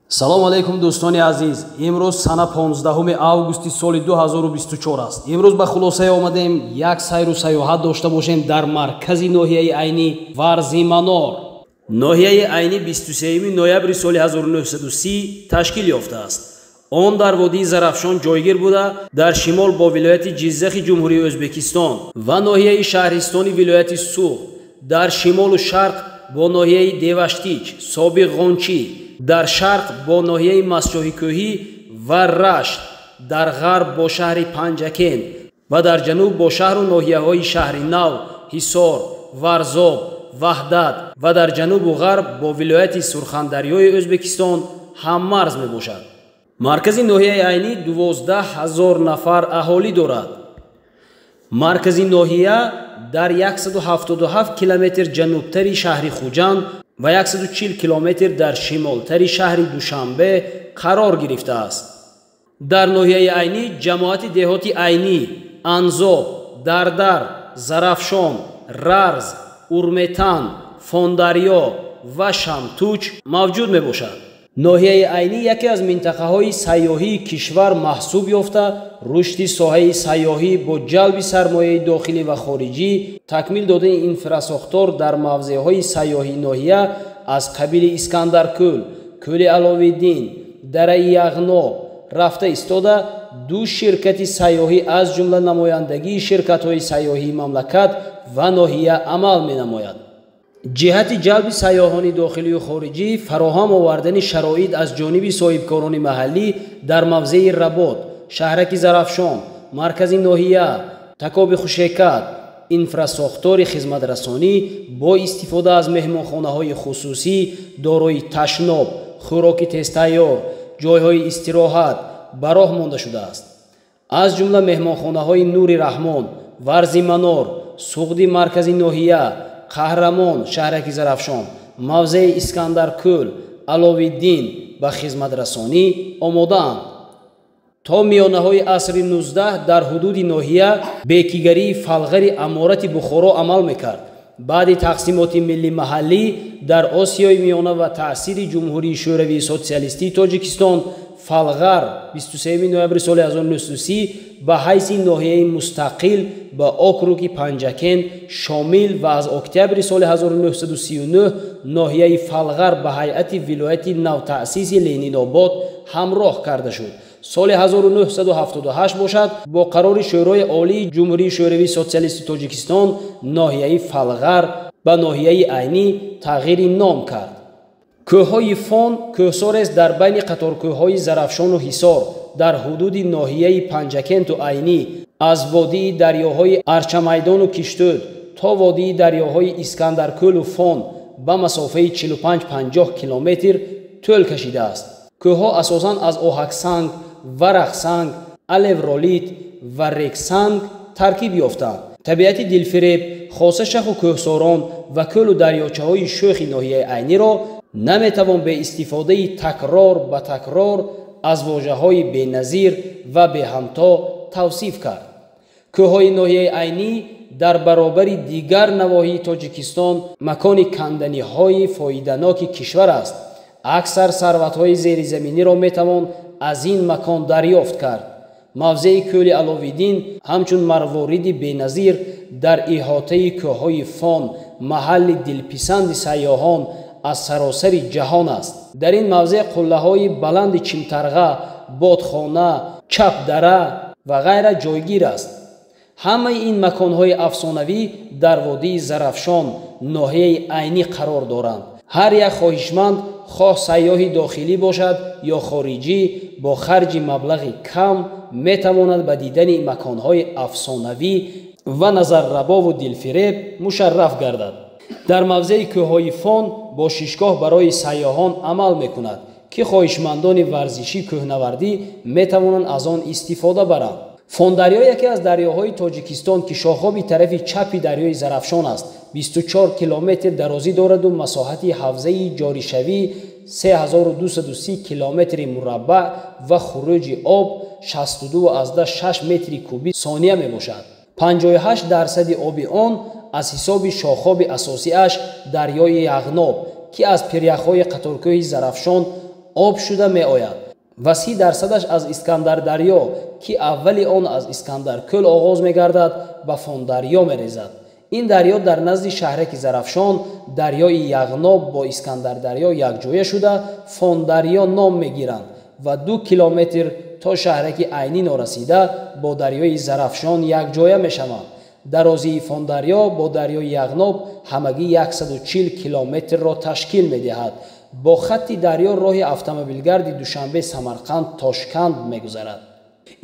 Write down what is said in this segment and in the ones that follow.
Салом алейкум, дӯстони азиз. Имрӯз сана 15 августи соли 2024 аст. Имрӯз ба хулосае омадем, як сайру сайёҳат дошта бошем дар маркази ноҳияи Айнӣ, Варзиманор. Ноҳияи Айнӣ 23 ноябри соли 1930 ташкил ёфтааст. Он дар водии Зарафшон ҷойгир буда, дар шимол бо вилояти Ҷиззахи Ҷумҳурии Ӯзбекистон ва ноҳияи шаҳристони вилояти Суғд, дар шимолу шарқ бо ноҳияи Деваштич, собиқ Ғончӣ, дар шарқ бо ноҳияи Мастчоҳи кӯҳӣ ва Рашт, дар ғарб бо шаҳри Панҷакент ва дар ҷануб бо шаҳру ноҳияҳои Шаҳри Нав, Ҳисор, Варзоб, Ваҳдат ва дар ҷанубу ғарб бо вилояти Сурхандарёи Ӯзбекистон ҳаммарз мебошад. Маркази ноҳияи Айнӣ 12 000 нафар аҳолӣ дорад. Маркази ноҳия дар 177 километр ҷанубтари шаҳри Хуҷанд ва 140 километр дар шимолтари шаҳри Душанбе қарор гирифтааст. Дар ноҳияи Айнӣ ҷамоати деҳоти Айнӣ, Анзоб, Дардар, Зарафшон, Рарз, Урметан, Фондарё ва Шамтуч мавҷуд мебошад. Ноҳияи Айнӣ яке аз минтақаҳои сайёҳии кишвар маҳсуб ёфта, рушди соҳаи сайёҳӣ бо ҷалби сармояи дохилӣ ва хориҷӣ, такмил додани инфрасохтор дар мавзеъҳои сайёҳии ноҳия аз қабили Искандаркӯл, кӯли Аловиддин, дараи Яғноб рафта истода, ду ширкати сайёҳӣ, аз ҷумла намояндагии ширкатҳои сайёҳии мамлакат ва ноҳия амал менамояд. Ҷиҳати ҷалби сайёҳони дохилию хориҷӣ, фароҳам овардани шароит аз ҷониби соҳибкорони маҳаллӣ дар мавзеи Работ, шаҳраки Зарафшон, маркази ноҳия, Такоби Хушекат, инфрасохтори хизматрасонӣ бо истифода аз меҳмонхонаҳои хусусӣ дорои ташноб, хӯроки тезтайёр, ҷойҳои истироҳат ба роҳ монда шудааст. Аз ҷумла меҳмонхонаҳои Нури Раҳмон, Варзиманор, Суғди маркази ноҳия, Қаҳрамон, шаҳраки Зарафшон, мавзеи Искандаркӯл, Аловиддин ба хизматрасонӣ омодаанд. То миёнаҳои асри 19 дар ҳудуди ноҳия бекигарии Фалғари аморати Бухоро амал мекард. Баъди тақсимоти миллӣ маҳаллӣ дар Осиёи Миёна ва таъсири Ҷумҳурии Шӯравии Сотсиалистии Тоҷикистон, Фалғар 23 ноябри соли 1930 ба ҳайси ноҳияи мустақил ба округи Панҷакент шомил ва аз октябри соли 1939 ноҳияи Фалғар ба ҳайати вилояти навтаъсиси Ленинобод ҳамроҳ карда шуд. Соли 1978 бошад, бо қарори Шӯрои Олии Ҷумҳурии Шӯравии Сотсиалисти Тоҷикистон ноҳияи Фалғар ба ноҳияи Айнӣ тағйири ном кард. Кӯҳҳои Фон кӯҳсорест дар байни қаторкӯҳҳои Зарафшону Ҳисор, дар ҳудуди ноҳияи Панҷакенту Айнӣ, аз водии дарёҳои Арчамайдону Киштӯд то водии дарёҳои Искандаркӯлу Фон ба масофаи 45-50 километр тӯл кашидааст. Кӯҳҳо асосан аз оҳаксанг, варақсанг, алевролит ва рексанг таркиб ёфтаанд. Табиати дилфиреб, хоса шаху кӯҳсорон ва кӯлу дарёчаҳои шӯхи ноҳияи Айниро наметавон бе истифодаи такрор ба такрор аз вожаҳои беназир ва беҳамто тавсиф кард. Кӯҳҳои ноҳияи Айнӣ дар баробари дигар навоҳии Тоҷикистон макони канданиҳои фоиданоки кишвар аст. Аксар сарватҳои зеризаминиро метавон аз ин макон дарёфт кард. Мавзеи кӯли Аловиддин ҳамчун марвориди беназир дар иҳотаи кӯҳҳои Фон маҳалли дилписанди сайёҳон аз саросари ҷаҳон аст. Дар ин мавзеъ қуллаҳои баланди Чимтарға, Бодхона, Чапдара ва ғайра ҷойгир аст. Ҳамаи ин маконҳои афсонавӣ дар водии Зарафшон, ноҳияи Айнӣ қарор доранд. Ҳар як хоҳишманд, хоҳ сайёҳи дохилӣ бошад ё хориҷӣ, бо харҷи маблағи кам метавонад ба дидани маконҳои афсонавӣ ва назаррабову дилфиреб мушарраф гардад. Дар мавзеи кӯҳҳои Фон бошишгоҳ барои сайёҳон амал мекунад, ки хоҳишмандони варзиши кӯҳнавардӣ метавонанд аз он истифода баранд. Фондарё яке аз дарёҳои Тоҷикистон, ки шохоби тарафи чапи дарёи Зарафшон аст, 24 километр дарозӣ дораду масоҳати ҳавзаи ҷоришавӣ 3230 километри мураббаъ ва хуруҷи об 62,6 метри кубӣ сония мебошад. 58 дарсади оби он аз ҳисоби шохоби асосиаш дарёи Яғноб, ки аз пиряхҳои қаторкӯҳи Зарафшон об шуда меояд ва 30%-аш аз Искандардарё, ки аввали он аз Искандаркӯл оғоз мегардад, ба Фондарё мерезад. Ин дарё дар назди шаҳраки Зарафшон дарёи Яғноб бо Искандардарё якҷоя шуда Фондарё ном мегиранд ва 2 километр то шаҳраки Айнӣ норасида бо дарёи Зарафшон якҷоя мешаванд. Дарозии Фондарё бо дарёи Яғноб ҳамагӣ 140 километрро ташкил медиҳад. Бо хатти дарё роҳи автомобилгарди Душанбе Самарқанд Тошканд мегузарад.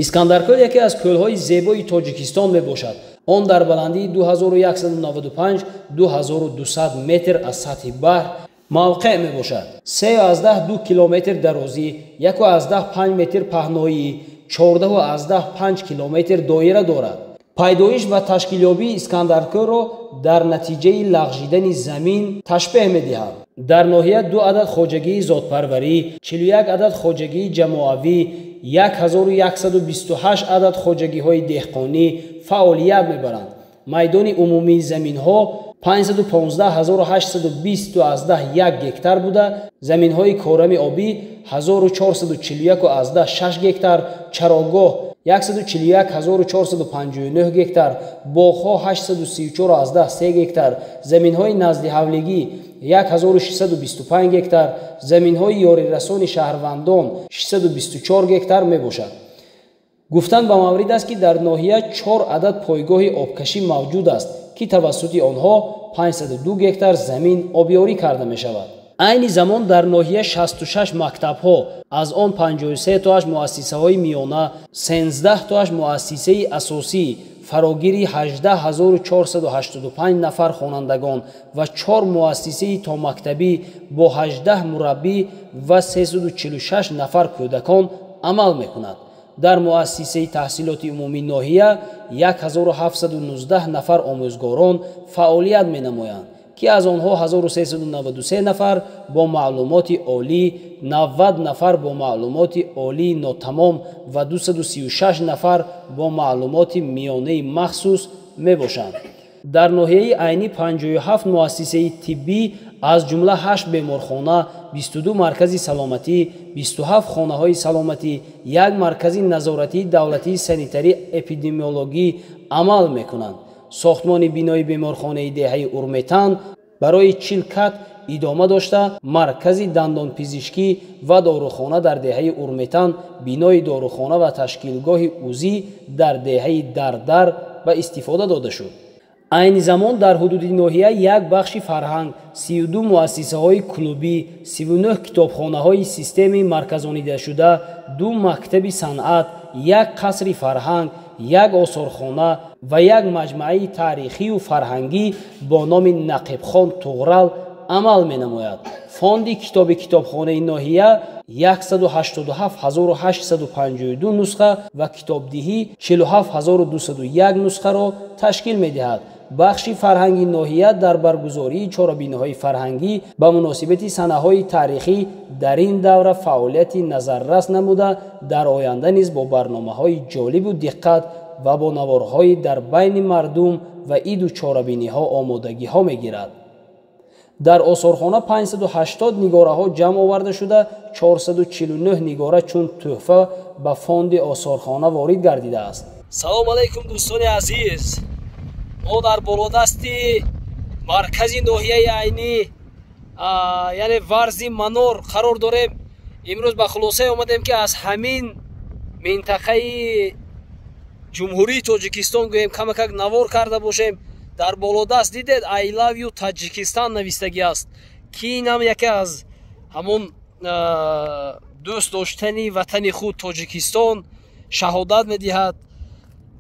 Искандаркӯл яке аз кӯлҳои зебои Тоҷикистон мебошад. Он дар баландии 2195-2200 метр аз сатҳи баҳр мавқеъ мебошад. 3,2 километр дарозӣ, 1,5 метр паҳноӣ, 14,5 километр доира дорад. Пайдоиш ва ташкилёбии Искандаркӯлро дар натиҷаи лағжидани замин ташбеҳ медиҳанд. Дар ноҳия 2 адад хоҷагии зодпарварӣ, 41 адад хоҷагии ҷамоавӣ, 1128 адад хоҷагиҳои деҳқонӣ фаъолият мебаранд. Майдони умумии заминҳо 515820,1 гектар буда, заминҳои корами обӣ 1441,6 гектар, чарогоҳ 141459 гектар, боғҳо 834,3 гектар, заминҳои наздиҳавлигӣ 1625 гектар, заминҳои ёрирасони шаҳрвандон 624 гектар мебошад. Гуфтан ба маврид аст, ки дар ноҳия 4 адад пойгоҳи обкашӣ мавҷуд аст, ки тавассути онҳо 502 гектар замин обёрӣ карда мешавад. Айни замон дар ноҳия 66 мактабҳо, аз он 53 тоаш муассисаҳои миёна, 13 тоаш муассисаи асосӣ, фарогири 18485 нафар хонандагон ва 4 муассисаи томактабӣ бо 18 мураббӣ ва 346 нафар кӯдакон амал мекунад. Дар муассисаи таҳсилоти умумии ноҳия 1719 нафар омӯзгорон фаъолият менамоянд, ки аз онҳо 1393 нафар бо маълумоти олӣ, 90 нафар бо маълумоти олии нотамом ва 236 нафар бо маълумоти миёнаи махсус мебошанд. Дар ноҳияи Айнӣ 57 муассисаи тиббӣ, аз ҷумла 8 беморхона, 22 маркази саломатӣ, 27 хонаҳои саломатӣ, 1 маркази назоратии давлатии санитарӣ эпидемиологӣ амал мекунанд. Сохтмони бинои беморхонаи деҳаи Урметан барои 40 кат идома дошта, маркази дандонпизишкӣ ва дорухона дар деҳаи Урметан, бинои дорухона ва ташкилгоҳи УЗИ дар деҳаи Дардар ба истифода дода шуд. Айни замон дар ҳудуди ноҳия як бахши фарҳанг, 32 муассисаҳои клубӣ, 39 китобхонаҳои системаи марказонидашуда, 2 мактаби санъат, 1 қасри фарҳанг, 1 осорхона ва 1 маҷмӯаи таърихию фарҳангӣ бо номи Нақибхон Туғрал амал менамояд. Фонди китоби китобхонаи ноҳия 187852 нусха ва китобдиҳӣ 47201 нусхаро ташкил медиҳад. Бахши фарҳанги ноҳия дар баргузории чорабиниҳои фарҳангӣ ба муносибати санаҳои таърихӣ дар ин давра фаъолияти назаррас намуда, дар оянда низ бо барномаҳои ҷолибу диққат ва бо наворҳои дар байни мардум ва иду чорабиниҳо омодагиҳо мегирад. Дар осорхона 580 нигораҳо ҷамъ оварда шуда, 449 нигора чун тӯҳфа ба фонди осорхона ворид гардидааст. Салом алайкум, дӯстони азиз! Мо дар болодасти маркази ноҳияи Айнӣ, яъне Варзи Манор қарор дорем. Имрӯз ба хулосае омадем, ки аз ҳамин минтақаи Ҷумҳурии Тоҷикистон гӯем камакак навор карда бошем. Дар болодаст дидед I love you Таҷикистон навистагӣ аст, ки инам яке аз ҳамон дӯст доштани ватани худ Тоҷикистон шаҳодат медиҳад.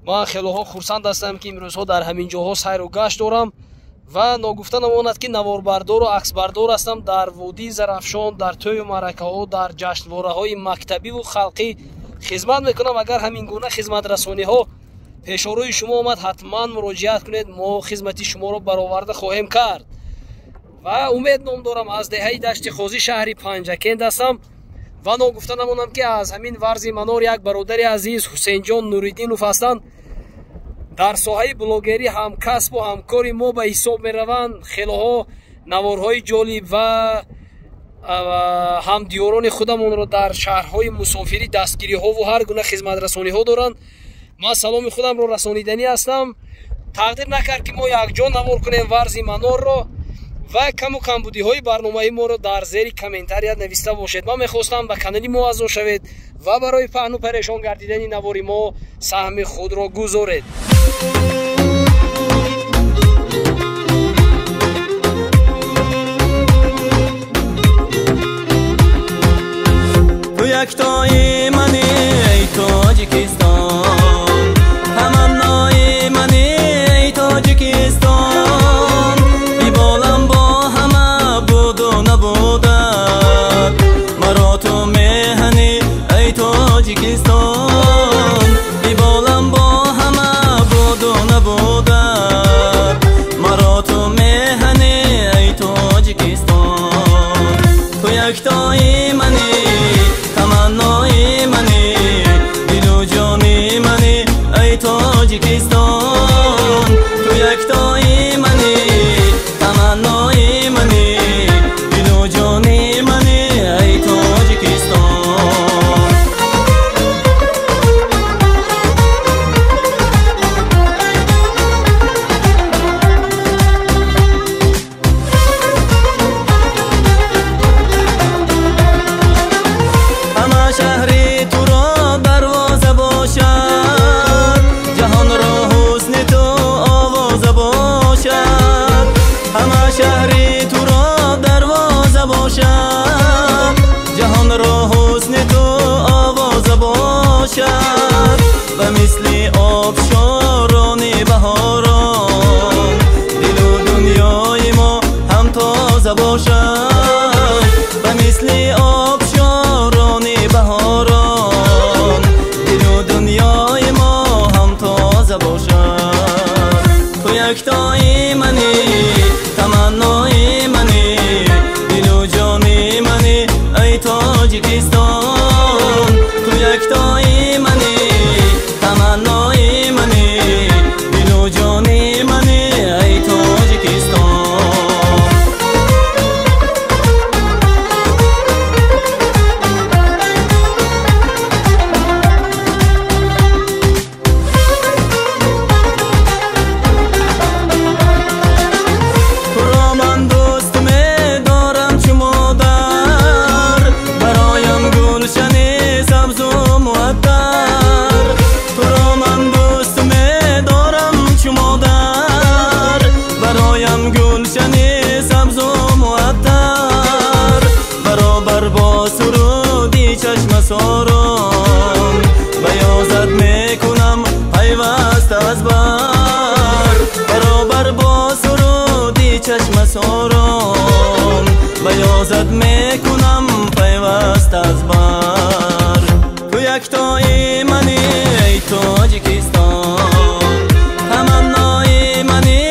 Ман хелоҳо хурсанд ҳастам, ки имрӯзҳо дар ҳамин ҷоҳо сайру гашт дорам ва ногуфта намонад, ки наворбардору аксбардор ҳастам дар водии Зарафшон, дар тӯю маъракаҳо, дар ҷашнвораҳои мактабиву халқӣ хизмат мекунам. Агар ҳамин гуна хизматрасониҳо пешорӯи шумо омад, ҳатман муроҷиат кунед, мо хизмати шуморо бароварда хоҳем кард. Ва Умед ном дорам, аз деҳаи Дашти Қозӣ, шаҳри Панҷакент ҳастам. Ва ногуфта намонам, ки аз ҳамин Варзи Манор як бародари азиз Ҳусейнҷон Нуриддинов ҳастанд. Дар соҳаи блогерӣ ҳамкасбу ҳамкори мо ба ҳисоб мераванд. Хелоҳо наворҳои ҷолиб ва Ҳамдиёрони худамонро дар шаҳрҳои мусофирӣ дастгириҳову ҳар гуна хизматрасониҳо доранд. Ман саломи худамро расониданӣ ҳастам. Тақдир накард, ки мо якҷо навор кунем Варзи Манорро ва каму камбудиҳои барномаи моро дар зери комментария нависта бошед. Ман мехостам ба канали мо аъзо шавед ва барои паҳну парешон гардидани навори мо саҳми худро гузоред. Ту яктои мани, эй Тоҷикистон, таманнои мани, эй Тоҷикистон. Биболам бо ҳама буду набудат, маро ту меҳанӣ, эй Тоҷикистон. Биболам бо ҳама буду набудат, маро ту меҳанӣ, эй Тоҷикистон. Ту яктои мани, таманнои мани, дилу ҷони мани, эй Тоҷикистон. Ту яктои мани, таманнои мани, дилу ҷони мани, эй Тоҷикистон. Ҳама шаҳри туро дарвоза бошад, ҷаҳонро ҳусни ту овоза бошад. Ҳама шаҳри туро дарвоза бошад, ҷаҳонро ҳусни ту овоза бошад. Ба мисли обшорони баҳорон дилу дунёи мо ҳам тоза бошад. Ба мисли обшорони баҳорон дилу дунёи мо ҳам тоза бошад. Ту яктои мани, таманнои мани, дилу ҷони мани, эй Тоҷикистон. Ту яктои мани, таманнои мани, дилу ҷони мани, эй Тоҷикистон. Туро ман дӯст медорам чу модар, бароям гулшани сабзу муаттар. Туро ман дӯст медорам чу модар, бароям гулшани сабзу муаттар. Баробар бо суруди чашмасорон баёзат мекунам пайваста аз бар. Баробар бо суруди чашмасорон баёзат мекунам пайваста аз бар. Ту яктои мани, эй Тоҷикистон, таманнои мани,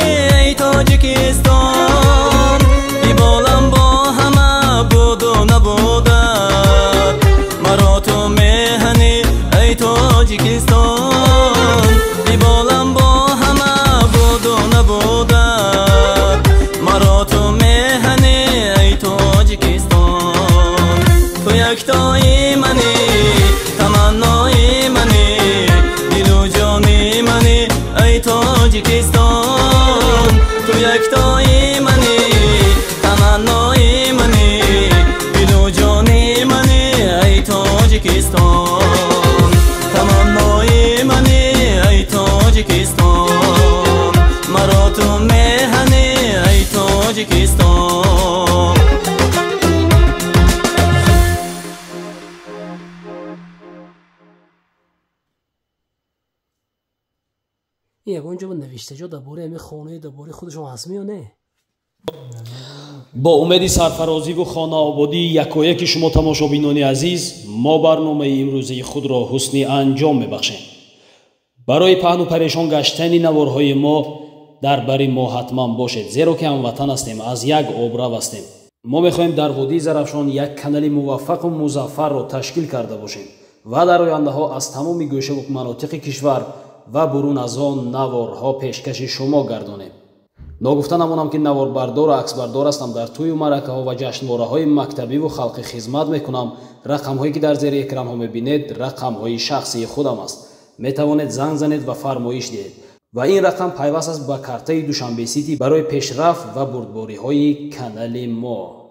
эй Тоҷикистон. Биболам бо ҳама буду набудат, маро ту меҳанӣ, эй Тоҷикистон. Биболам бо ҳама буду набудат, маро ту меҳанӣ, эй Тоҷикистон. Ту яктои мани, таманнои мани, дилу ҷони мани, эй Тоҷикистон. Ту яктои мани, таманнои мани, дилу ҷони мани, эй Тоҷикистон. Таманнои мани, эй Тоҷикистон, маро ту меҳанӣ, эй Тоҷикистон. Ягон ҷо навиштаҷо дар бораи ҳамин хонаи дар бораи худашон ҳастми ё не? Бо умеди сарфарозиву хонаободии якояки шумо тамошобинони азиз, мо барномаи имрӯзаи худро ҳусни анҷом мебахшем. Барои паҳну парешон гаштани наворҳои мо дар бари мо ҳатман бошед, зеро ки ҳамватан ҳастем, аз як обрав ҳастем. Мо мехоҳем дар водии Зарафшон як канали муваффақу музаффарро ташкил карда бошем ва дар ояндаҳо аз тамоми гӯшаву манотиқи кишвар ва бурун аз он наворҳо пешкаши шумо гардонем. Ногуфта намонам, ки наворбардору аксбардор ҳастам, дар тӯю маъракаҳо ва ҷашнвораҳои мактабиву халқӣ хизмат мекунам. Рақамҳое ки дар зери экранҳо мебинед, рақамҳои шахсии худам аст. Метавонед занг занед ва фармоиш диҳед. Ва ин рақам пайваст аст ба картаи Душанбе Сити барои пешрафт ва бурдбориҳои канали мо.